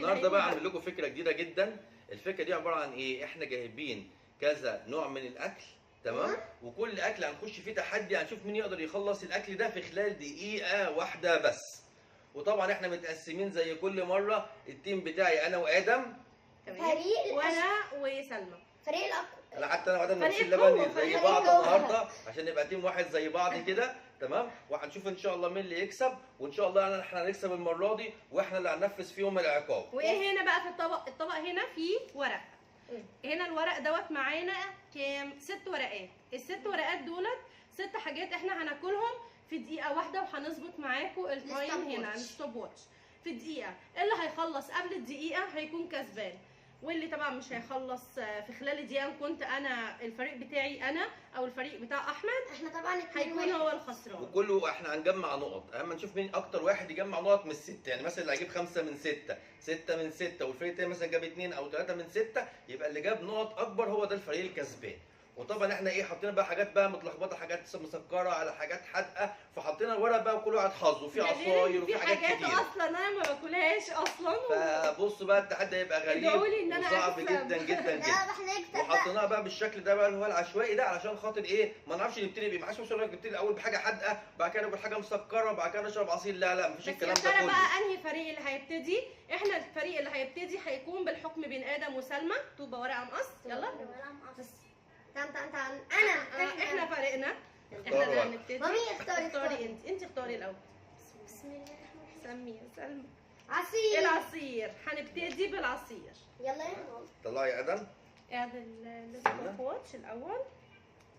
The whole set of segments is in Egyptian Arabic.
النهارده بقى هعمل لكم فكرة جديدة جدا. الفكرة دي عبارة عن ايه؟ احنا جايبين كذا نوع من الاكل، تمام؟ وكل اكل هنخش فيه تحدي، هنشوف مين يقدر يخلص الاكل ده في خلال دقيقة واحدة بس. وطبعا احنا متقسمين زي كل مرة، ال team بتاعي انا وادم، فريق وانا وسلمى، فريق الاقوى. انا حتى انا وادم لابسين لبن زي بعض النهارده عشان نبقى team واحد زي بعض كده، تمام؟ وهنشوف ان شاء الله مين اللي يكسب، وان شاء الله احنا هنكسب المرة دي، واحنا اللي هننفذ فيهم العقاب. وايه هنا بقى في الطبق؟ الطبق هنا فيه ورق، هنا الورق دوت معانا كام؟ 6 ورقات. الست ورقات دولت 6 حاجات احنا هناكلهم في دقيقة واحدة، وهنظبط معاكم ال time هنا ال stopwatch في دقيقة. اللي هيخلص قبل الدقيقة هيكون كسبان، واللي طبعا مش هيخلص في خلال دقيقة، كنت انا الفريق بتاعي انا او الفريق بتاع احمد، احنا طبعا هيكون هو الخسران. وكله احنا هنجمع نقط، اهم نشوف مين اكتر واحد يجمع نقط من الستة. يعني مثلا اللي هيجيب 5 من 6، 6 من 6، والفريق التاني مثلا جاب 2 او 3 من 6، يبقى اللي جاب نقط اكبر هو ده الفريق الكسبان. وطبعا احنا ايه، حطينا بقى حاجات بقى متلخبطه، حاجات مسكره على حاجات حادقه، فحطينا الورق بقى وكل واحد حظه، وفي عصاير وفي حاجات كتير اصلا انا ما باكلهاش اصلا. فبصوا بقى التحدي هيبقى غريب وصعب جدا جدا جدا. وحطيناها بقى بالشكل ده بقى اللي هو العشوائي ده، علشان خاطر ايه، ما نعرفش نبتدي بيه. ما حدش يقول لك نبتدي الاول بحاجة حادقه، بعد كده ناكل حاجة مسكره، بعد كده نشرب عصير. لا لا، مفيش الكلام ده كله. بس بقى انهي فريق اللي هيبتدي؟ احنا الفريق اللي هيبتدي هيكون بالحكم بين ادم وسلمى. طوبة ورقة مقص، يلا ورقة مقص. تعال تعال تعال، انا احنا فريقنا، احنا اللي هنبتدي. مامي اختاري، اختاري انت اختاري الاول. بسم الله الرحمن الرحيم. سمي يا سلمى. عصير. العصير هنبتدي بالعصير. يلا يلا طلعي يا ادم. اعدل ال stopwatch الاول،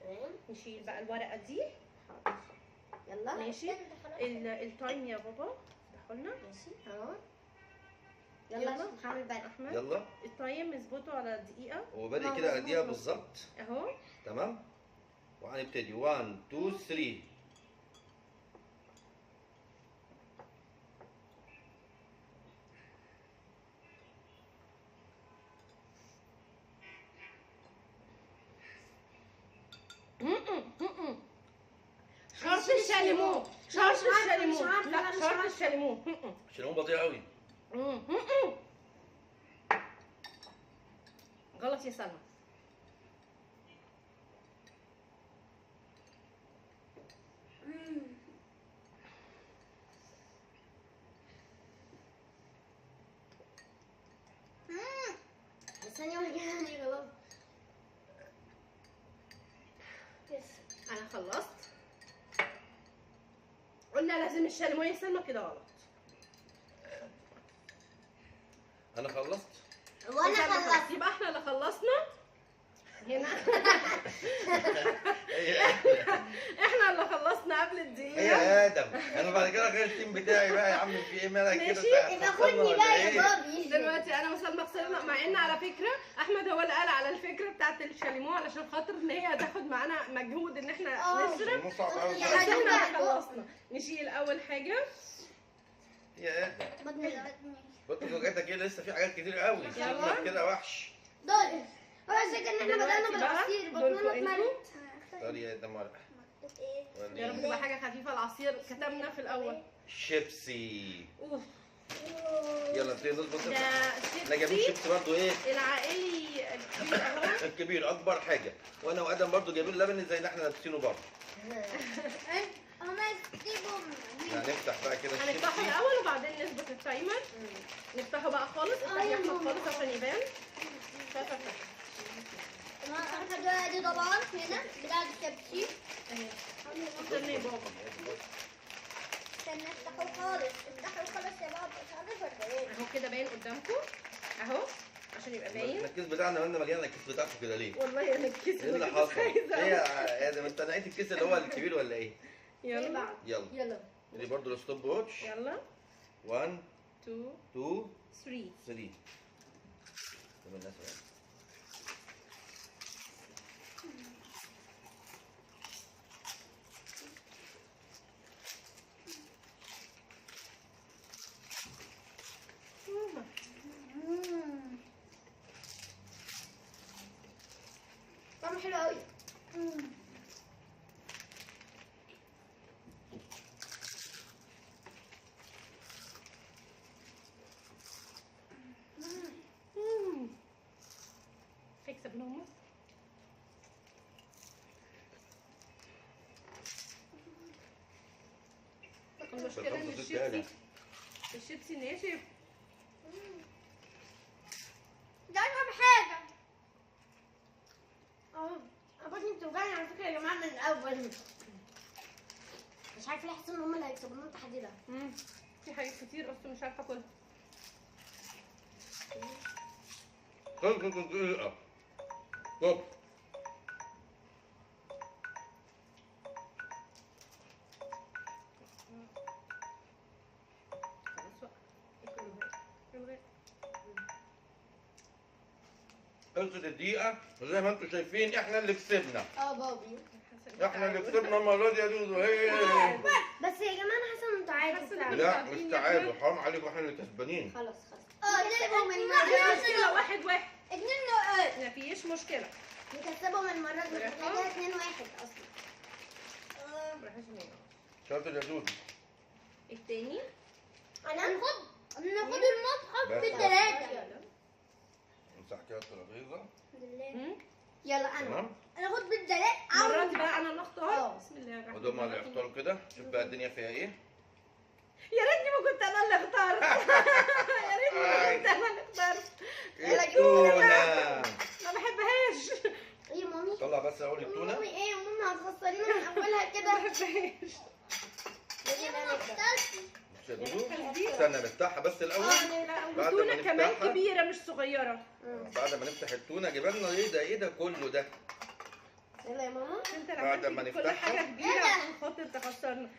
تمام. نشيل بقى الورقة دي. حاضر يلا ماشي. ال time يا بابا افتحوا لنا. ماشي اهو، يلا هعمل بقى احمد. يلا ال time اظبطه على دقيقة. هو بادئ كده على دقيقة بالظبط اهو، تمام. وهنبتدي 1 2 3. شرط الشاليمو، شرط الشاليمو، لا شرط الشاليمو. الشاليمو بطيء قوي. غلط يا سلمى. بس ثانية واحدة يعني غلط. أنا خلصت. قلنا لازم الشاليمو يا سلمى، كده غلط. أنا خلصت وأنا خلصت، يبقى إحنا اللي خلصنا هنا. إحنا اللي خلصنا قبل الدقيقة. يا آدم أنا بعد كده غير ال team بتاعي بقى يا عم، في إيه مالك كده؟ ماشي يبقى خدني بقى يا بابي. دلوقتي أنا وسلمى خسرنا، مع إن على فكرة أحمد هو اللي قال على الفكرة بتاعت الشاليمو، علشان خاطر إن هي هتاخد معانا مجهود إن إحنا نشرب، بس إحنا اللي خلصنا. نشيل أول حاجة. يا آدم بطل وجعتك ايه؟ لسه في حاجات كتير قوي، شكلك كده وحش. دول هو الفكرة ان احنا بدأنا بالعصير، بطننا اتملت. اختاري يا ادم ورقة. يا رب تبقى حاجة خفيفة. العصير كتبنا في الأول. شيبسي. اوف يلا نبتدي نظبط. ده احنا جايبين شيبسي برضه ايه؟ العائلي الكبير اهو. الكبير أكبر حاجة، وأنا وآدم برضه جايبين لبن زي اللي احنا لابسينه برضه. هما يسيبهم. هنفتح بقى كده الشيبسي. هنفتحه الأول وبعدين نظبط ال timer. نفتحه بقى خالص، افتح يا أحمد خالص عشان يبان. افتح. انا دي طبعا هنا بتاعت الشيبسي اهي. استنى يا بابا، استنى افتحه خالص، افتحه خالص يا بابا. مش عارفه ولا ايه؟ اهو كده باين قدامكم اهو عشان يبقى باين. الكيس بتاعنا قلنا مليان، الكيس بتاعكم كده ليه؟ والله انا الكيس ايه اللي حصل؟ ايه يا ادم انت نقيت الكيس اللي هو الكبير ولا ايه؟ يلا يلا يلا دي برضه ال stopwatch. يلا 1 2 2 3 3. طب الناس بقى. طعمه حلو قوي. المشكلة ان خمسة ستة الشيبسي، الشيبسي ناشف. ده اطعم حاجة. اه بطني بتوجعني على فكرة يا جماعة من الاول. مش عارفه ليه حاسه ان هم اللي هيكسبونا التحدي ده. في حاجات كتير اصلا مش عارفه اكلها. خلصت الدقيقة. طب خلاص بقى، الغاء. خلصت الدقيقة وزي ما انتم شايفين احنا اللي كسبنا. بابي احنا اللي كسبنا المرة دي يا دودو. بس يا جماعة انا حاسه ان تعادل فعلا. لا مش تعادل، حرام عليكم، احنا اللي كسبانين. خلاص خلاص. نكسبهم المرة دي. مشكلة، 1-1. 2 نقط. مفيش مشكلة، نكسبهم المرة دي. احنا كده 2-1 اصلا. شاطر يا دودو. التاني انا ناخد المصحف بالثلاثة. امسح كده الترابيزة. الحمد لله. يلا انا اخد بالدلاء. المرة دي بقى انا اللي اختار. بسم الله الرحمن الرحيم. ودول اللي اختاروا كده، شوف بقى الدنيا فيها ايه. يا ريتني ما كنت انا اللي اخترت. يا ريتني ما كنت انا اللي اخترت. التونه ما بحبهاش. ايه يا مامي؟ طلع بس اول التونه. مامي ايه يا ماما، هتخسرينا من اولها كده. ما بحبهاش. استنى نفتحها بس الاول. والتونه كمان كبيرة مش صغيرة. بعد ما نفتح التونه جبنا ايه ده، ايه ده كله ده؟ يلا يا ماما. انت بعد ما نفتحها كل حاجة كبيرة عشان خاطر تخسرنا.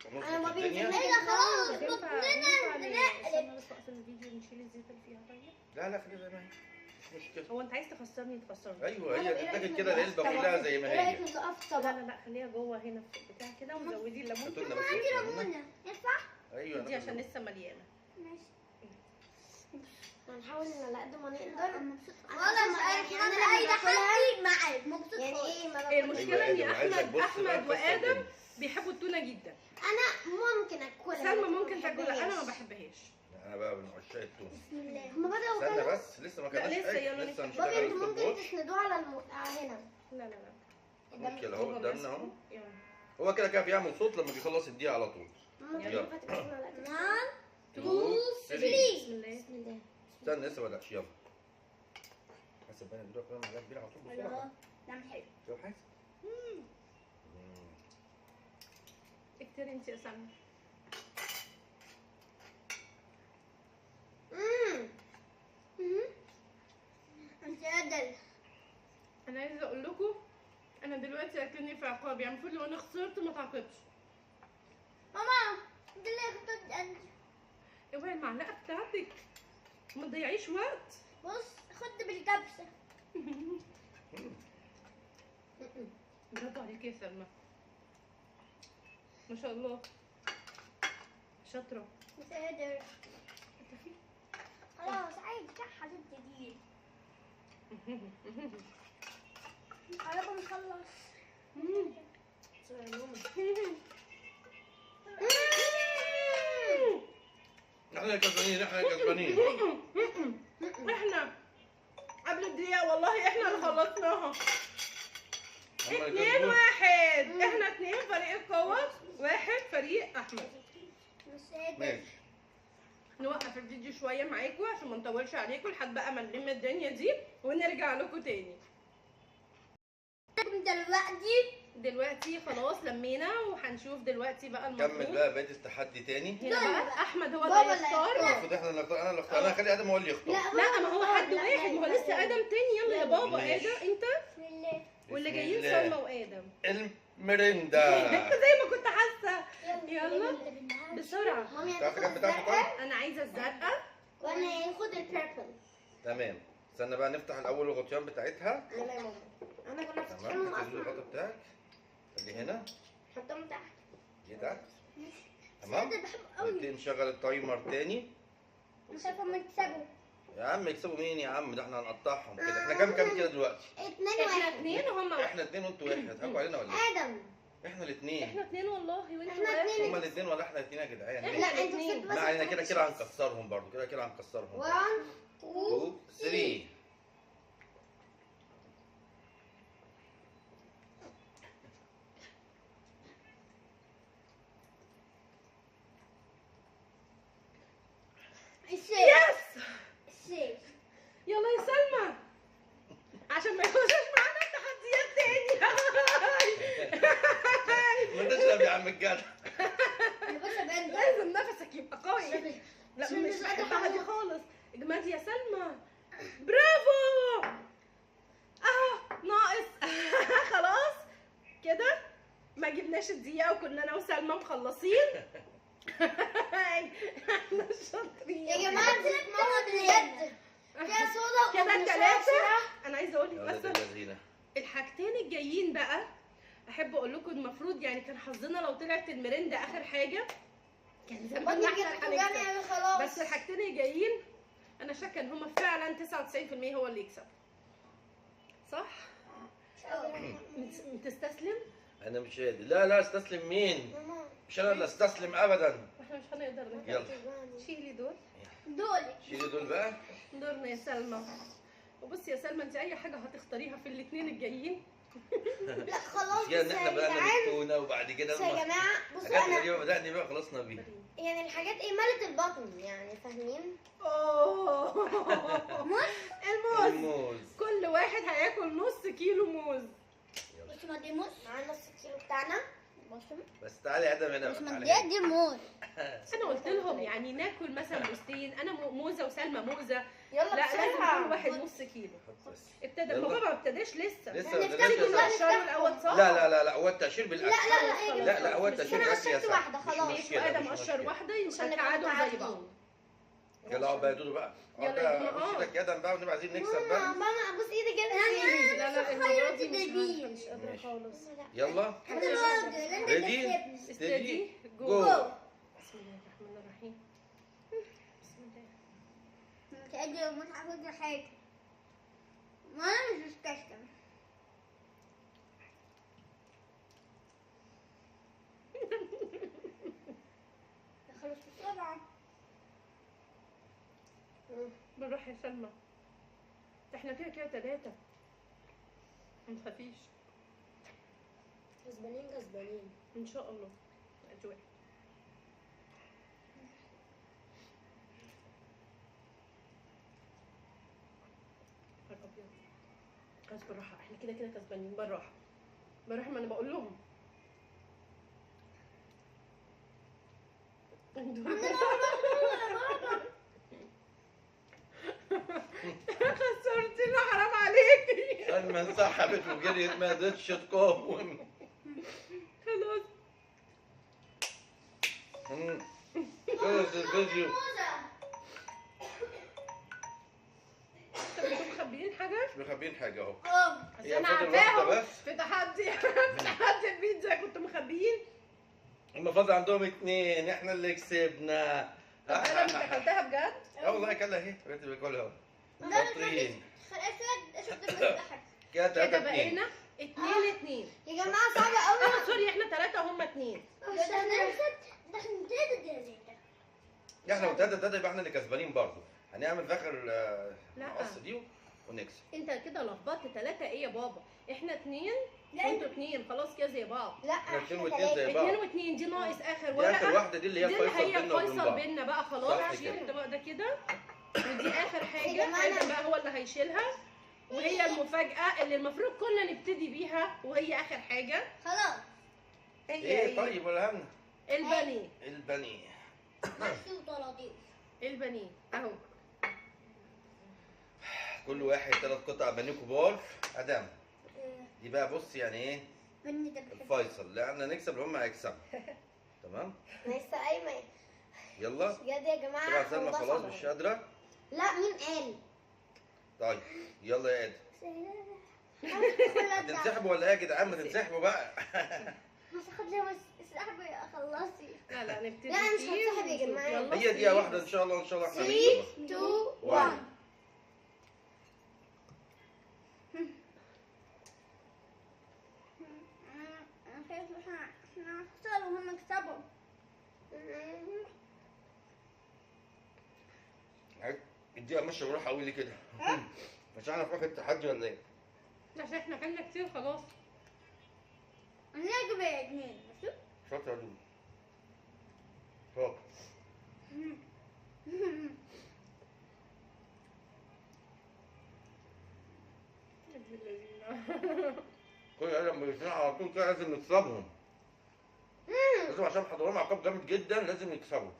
انا ما بينزلش. خلاص بطننا نقلب. بس اقفل الفيديو نشيل الزيت اللي فيها. طيب لا لا خليها زي ما هي، مش مشكلة. هو انت عايز تخسرني تخسرني. ايوه هي تتاكل كده العلبة كلها زي ما هي. لا لا لا خليها جوه هنا في البتاع كده وزودي الليمون. عندي ليمونه ينفع؟ ايوه دي عشان لسه مليانة. ماشي هنحاول على قد ما نقدر. خلاص انا اي تحدي معاك مبسوط. يعني ايه المشكلة؟ ان احمد وادم بيحبوا التونه جدا. انا ممكن اكلها. سلمى ممكن تاكلها، انا ما بحبهاش. انا بقى من عشاق التونه. بسم الله. هما بدأوا استنى بس لسه ما كناش. لسه يلا لسه مش بابي. انتوا ممكن تسندوه على هنا. لا لا لا ممكن اهو قدامنا اهو. هو كده كده بيعمل صوت لما بيخلص الدقيقة على طول. يلا 1 2 3. بسم الله. بسم الله. استنى لسه ما بدأش. يلا حاسب بقى ندوق كده معلقه كبيرة على طول بسرعة. نعمل حلو. شوف حاسب. اكتري انت يا سلمى. انت قادر. انا عايزه اقول لكم انا دلوقتي اكلني في عقاب، يعني المفروض لو انا خسرت ما تعاقبش. ماما انت اللي اخترت انت. اوعي المعلقة بتاعتك، ما تضيعيش وقت. بص خد بالكبسه. برافو عليك يا سلمى، ما شاء الله شاطرة. مش قادر. خلاص عادي صح حبيبتي دي. قربوا نخلص. احنا الكسبانين، احنا الكسبانين. احنا قبل الدقيقة والله احنا اللي خلصناها. 2-1. احنا 2 فريق القوة، 1 فريق احمد. ماشي نوقف الفيديو شوية معاكم عشان ما نطولش عليكم لحد بقى ما نلم الدنيا دي ونرجع لكم تاني. دلوقتي خلاص لمينا وهنشوف دلوقتي بقى المفروض. كمل بقى بقية التحدي تاني. هنا بقى احمد هو اللي هيختار. المفروض احنا اللي نختار. انا اللي اختار. انا هخلي ادم هو اللي يختار. لا ما هو حد واحد، ما هو لسه ادم تاني. يلا يا بابا ادم انت. بسم الله. واللي جايين سلمى وادم. الميريندا. زي ما كنت حاسه. يلا بسرعة. مامي هتاخد بتاعتك. انا عايزه الزرقاء وانا هاخد ال purple. تمام استنى بقى نفتح الاول الغطيان بتاعتها. يلا يا ماما. انا كنا فاتحينهم اصلا. الغطا بتاعك اللي هنا حطهم تحت. دي تحت. تمام نبتدي نشغل ال timer تاني. مش عارفه هم يكسبوا. يا عم يكسبوا مين يا عم؟ ده احنا هنقطعهم كده. احنا كام كده دلوقتي؟ 2-1. احنا 2 وهم 1. احنا 2 وانتوا 1. هتضحكوا علينا ولا ايه؟ ادم احنا الاثنين. احنا 2 والله وانتوا احنا 2. هما الاثنين ولا احنا الاثنين يا جدعان؟ لا انتوا كسبتوا بس. ما علينا كده كده هنكسرهم برضه. كده كده هنكسرهم. 1 2 3. عشان ما يخشش معانا تحديات تاني. ما تشرب يا عم الجدع. لازم نفسك يبقى قوي. لا مش بحبها دي خالص. اجمدي يا سلمى، برافو. اهو ناقص. خلاص كده ما جبناش الدقيقة وكنا انا وسلمى مخلصين. احنا شاطرين يا جماعة. ماما باليد فيها صودا كده 3. انا عايزه اقول لك بس الحاجتين الجايين بقى، احب اقول لكم المفروض يعني كان حظنا لو طلعت الميريندا اخر حاجة كان زماننا احنا هنكسب، بس الحاجتين الجايين انا شاكه ان هما فعلا 99% هو اللي يكسب. صح؟ تستسلم؟ انا مش قادر. لا لا استسلم مين؟ مش انا اللي استسلم ابدا. احنا مش هنقدر نكمل. يلا شيلي دول. دول شيلي دول بقى. دورنا يا سلمى. وبصي يا سلمى انت اي حاجة هتختاريها في الاثنين الجايين. لا خلاص بس احنا بدأنا بالتونه وبعد كده يا جماعة بصوا انا الغريبة بدأنا بقى خلصنا بيها. يعني الحاجات ايه ملت البطن يعني، فاهمين؟ اوه الموز. الموز كل واحد هياكل نص كيلو موز. بس ما دي موز معانا نص كيلو بتاعنا. بس تعالي يا ادم هنا. بس ما دي موز. انا قلت لهم يعني ناكل مثلا موزتين، انا موزة وسلمى موزة. يلا لا لازم كل واحد نص كيلو. ابتدى بابا ما ابتداش لسه. لسه ما ابتداش الاول صح؟ لا لا لا لا هو التقشير بالاكل. لا لا لا لا هو التقشير بالاكل. انا قشرت واحدة خلاص. ادم قشر واحدة يبقى تعادل زي بعض. يلا اقعد بقى يا دودو بقى. يلا يا دودو. بص ايدك يا ادم بقى ونبقى عايزين نكسب بقى. ماما ابوس ايدك يا. لا لا المرة دي مش قادرة خالص. يلا ready steady go. بسم الله الرحمن الرحيم. بسم الله. مش قادرة اموت على حاجة. ما انا مش مستسلم. خلص بسرعة. بالراحة يا سلمى، احنا كده كده 3. ما تخافيش. كسبانين كسبانين ان شاء الله. اجواء الابيض. خلاص بالراحة، احنا كده كده كسبانين. بالراحة بالراحة، ما انا بقول لهم. خسرتينا حرام عليكي. سلمى انسحبت وجريت ما قدرتش تقاوم. خلاص خلص الفيديو. طب انتوا مخبيين حاجة؟ مش مخبيين حاجة اهو. بس انا عارفاهم في تحدي في تحدي البيتزا كنتوا مخبيين. هم فاضل عندهم 2، احنا اللي كسبنا. طب انا مش اكلتها بجد؟ اه والله اكلها اهي، بقيت باكلها اهو. شاطرين. كده 3 كده بقينا 2-2 يا جماعة. صعبة قوي. sorry احنا 3 وهم 2. مش هنكسب، ده احنا 3-3. احنا 3-3 يبقى احنا اللي كسبانين برضه. هنعمل في اخر القصة دي ونكسب. انت كده لخبطت. 3 ايه يا بابا؟ احنا 2 وانتوا 2. خلاص كده زي بعض. لا احنا 2 و2 زي بعض. 2 و2 دي ناقص اخر ورقة. دي اخر واحدة دي اللي هي الفيصل بينا بقى. خلاص شيل الطبق ده كده، ودي اخر حاجة. ادم بقى هو اللي هيشيلها، وهي المفاجاة اللي المفروض كنا نبتدي بيها، وهي اخر حاجة. خلاص هي ايه؟ طيب ولا همنا البانيه. البانيه محشي وطراطيش. البانيه اهو. كل واحد 3 قطع بانيه كبار. ادم دي بقى بص يعني ايه الفيصل، لا احنا نكسب اللي هم هيكسبوا. تمام؟ لسه قايمة. يلا بجد يا جماعة سلمى خلاص مش قادرة. لا مين قال؟ طيب يلا يا ادم. هتنسحبوا ولا ايه يا جدعان؟ ما تنسحبوا بقى. مش هاخد ليه، بس اسحبي خلصي. لا لا نبتدي. لا مش هنسحب يا جماعة. هي دقيقة واحدة ان شاء الله. ان شاء الله احنا 3 2 1. انا خايفة احنا هنخسر وهم يكسبوا. الدقيقة ماشية بروح قوي ليه كده؟ مش عارف اخد التحدي ولا ايه؟ عشان احنا اكلنا كتير خلاص. انا اجيب 2 ماشي؟ شاطر يا دودو. شاطر. اللذينه. كل لما بيتنقل على طول كده لازم نكسبهم. لازم عشان حضرهم عقاب جامد جدا لازم يكسبوا.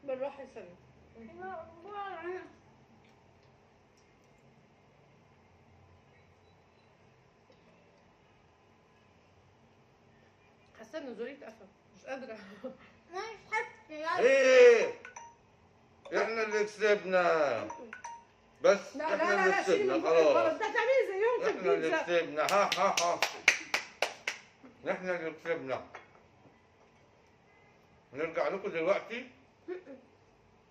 بالراحة يا سلمى. حاسه ان زوري اتقفل، مش قادرة. مش حاسه. ايه احنا اللي كسبنا بس. لا احنا لا اللي لا شيل كسبنا من بقك خلاص. غلط، ده هتعملي زيهم في احنا اللي البيتزا. كسبنا. ها ها ها احنا اللي كسبنا. نرجع لكم دلوقتي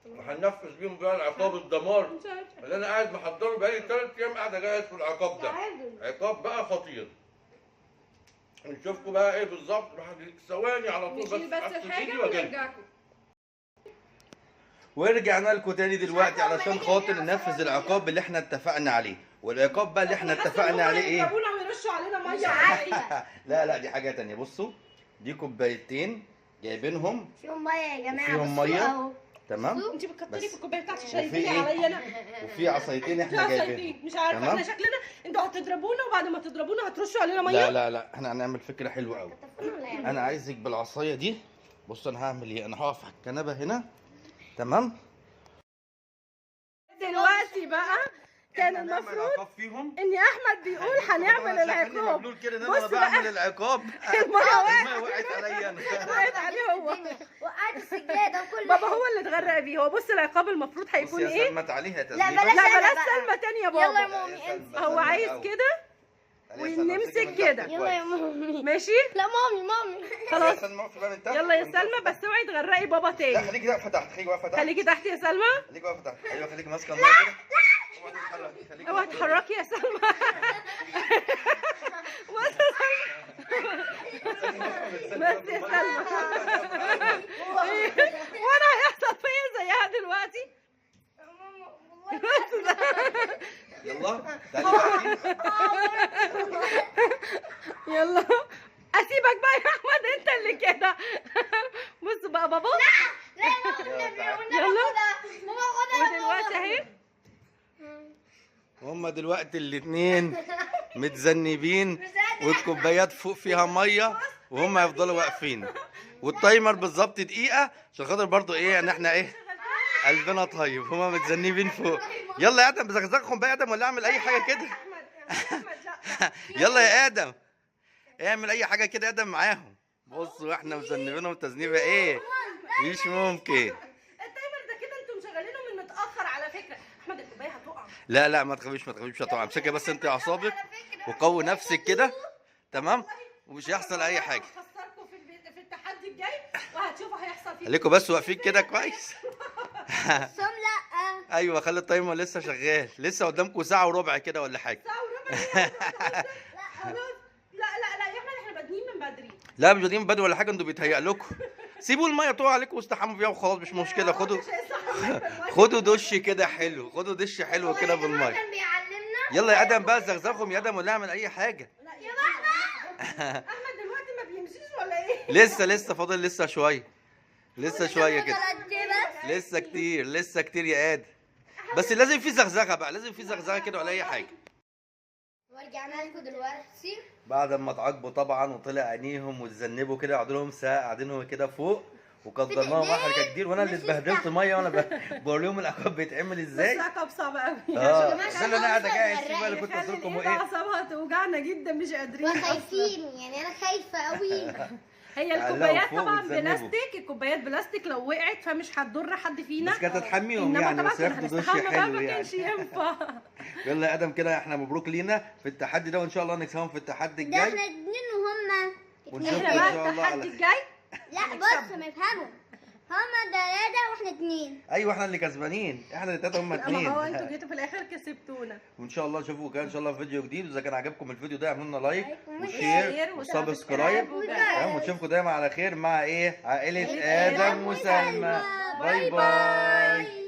وهننفذ بيهم بقى العقاب الدمار مش عارفه. اللي انا قاعد محضرة بقالي 3 ايام، قاعد اجهز في العقاب ده. تعادل. عقاب بقى خطير. نشوفكم بقى ايه بالظبط بعد ثواني على طول. نشيل بس أفتح الحاجة إيدي وأجيلكم. ونرجعكم. ورجعنا لكم تاني دلوقتي عارفة هما علشان ليه خاطر جايبين ننفذ عصاية؟ العقاب اللي احنا اتفقنا عليه. والعقاب بقى اللي احنا حاسة إن اتفقنا هما عليه ايه؟ هيضربونا ويرشوا علينا مش مية. عارفه. لا لا دي حاجة تانية. بصوا دي كوبايتين جايبينهم فيهم مية يا جماعة. وفيهم بصوا مية. اهو. تمام. انت بتكتري بس. في الكوباية بتاعتي، وفي شايفيني إيه؟ عليا انا. وفي عصايتين في احنا جايبينهم. عصايتين مش عارفه تمام؟ احنا شكلنا انتوا هتضربونا، وبعد ما تضربونا هترشوا علينا مية. لا لا لا احنا هنعمل فكرة حلوة قوي. اتفقنا ولا يعني؟ انا عايزك بالعصايه دي. بص انا هعمل ايه، انا هقف على الكنبة هنا تمام. دلوقتي بقى كان المفروض فيهم ان احمد بيقول هنعمل العقاب. كده ان بص انا بقى. بعمل العقاب. المية وقعت. المية وقعت عليا انا. وقعت عليه هو. وقعت السجادة وكل بابا هو اللي اتغرق بيه هو. بص العقاب المفروض هيكون بصي يا ايه؟ سلمى تعالي هي لا تسليمة. بلاش لا أنا بلاش بقى. سلمى تاني يا يلا يا بابا. مامي انت. هو عايز كده ونمسك كده. يلا يا مامي. ماشي لا مامي مامي. خلاص سلمى اقفي بقى من تحت. يلا يا سلمى، بس اوعي تغرقي بابا لا تاني. خليكي واقفة تحت، خليكي واقفة تحت، خليكي تحت يا سلمى. خليكي واقفة تحت. ايوه خليكي ماسكه المية كده. اوعي تتحركي، خليكي اوعي واقفة. تتحركي يا سلمى. بص يا سلمى، بس يا سلمى. وانا هيحصل فيا زيها دلوقتي. يلا تعالي. يلا اسيبك بقى يا احمد، انت اللي كده. بص بقى بابا. لا يا ماما والنبي يلا. خدها. ماما خدها. ودلوقتي اهي هما دلوقتي الاتنين متذنبين والكوبايات فوق فيها مية وهم هيفضلوا واقفين، وال timer بالظبط دقيقة عشان خاطر برضو ايه ان احنا ايه قلبنا طيب. هما متذنبين فوق. يلا يا ادم بزغزغهم بقى يا ادم، ولا اعمل اي حاجة كده. احمد احمد لا. يلا يا ادم اعمل اي حاجة كده يا ادم معاهم. بصوا احنا مذنبينهم تذنيبه ايه مش ممكن. ال timer ده كده انتوا مشغلينه من متاخر على فكرة. احمد الكوباية هتقع. لا لا ما تخافيش ما تخافيش مش هتقع. امسكي بس انت اعصابك وقوي نفسك كده تمام، ومش هيحصل اي حاجة. هخسركم في البيت في التحدي الجاي وهتشوفوا هيحصل فيه. خليكم بس واقفين كده كويس. سم لا. ايوه خلي ال timer لسه شغال، لسه قدامكم ساعة وربع كده ولا حاجة. ساعة وربع. لا لا لا يا احمد احنا بادئين من بدري. لا مش بادئين من بدري ولا حاجة، انتوا بيتهيأ لكم. سيبوا المية تقع عليكم واستحموا فيها وخلاص مش مشكلة. خدوا مش هيصحوا بالمية. خدوا دش كده حلو، خدوا دش حلو كده بالمية. كان بيعلمنا. يلا يا ادم بقى زغزغهم يا ادم ولا اعمل اي حاجة. لا يا احمد احمد دلوقتي ما بيمشيش ولا ايه؟ لسه لسه فاضل لسه شوية، لسه شوية كده، بس لسه كتير لسه كتير يا ادم. بس لازم في زغزغه بقى، لازم في زغزغه كده ولا اي حاجة. ورجعنا لكم دلوقتي بعد ما اتعاقبوا طبعا وطلع عينيهم واتذنبوا كده، قعدوا لهم ساعة قاعدينهم كده فوق وقدرناهم حركة كتير، وانا اللي اتبهدلت مية وانا بقول لهم العقاب بيتعمل ازاي. بس عقاب صعب قوي. اه جماعة ده اللي انا قاعد اجهز فيه بقى اللي كنت خلي قلت لكم الإيد ايه. اعصابها توجعنا جدا مش قادرين أصلاً. وخايفين يعني، انا خايفة قوي. هي تعلقوا الكوبايات فوق طبعا وتذنبوا. بلاستيك، الكوبايات بلاستيك لو وقعت فمش هتضر حد فينا. بس كانت هتحميهم انما يعني، طبعا بس كنا ياخدوا دش هنستحمى بقى، حلو ما يعني. كانش ينفع. يلا يا ادم كده احنا مبروك لينا في التحدي ده، وان شاء الله نكسبهم في التحدي ده الجاي. احنا اتنين وهما ونشوفكم اتنين. احنا إن بقى شاء الله التحدي على الجاي لا بص ما يفهموا، هما تلاتة واحنا اتنين. ايوه احنا اللي كسبانين، احنا اللي تلاتة هما ما هو انتوا اتنين. جيتوا في الاخر كسبتونا. وان شاء الله نشوفكم كده ان شاء الله في فيديو جديد. واذا كان عجبكم الفيديو ده اعملوا لنا like like و share و share و subscribe، تمام؟ ونشوفكم دايما على خير مع ايه عائلة ادم وسلمى. bye bye.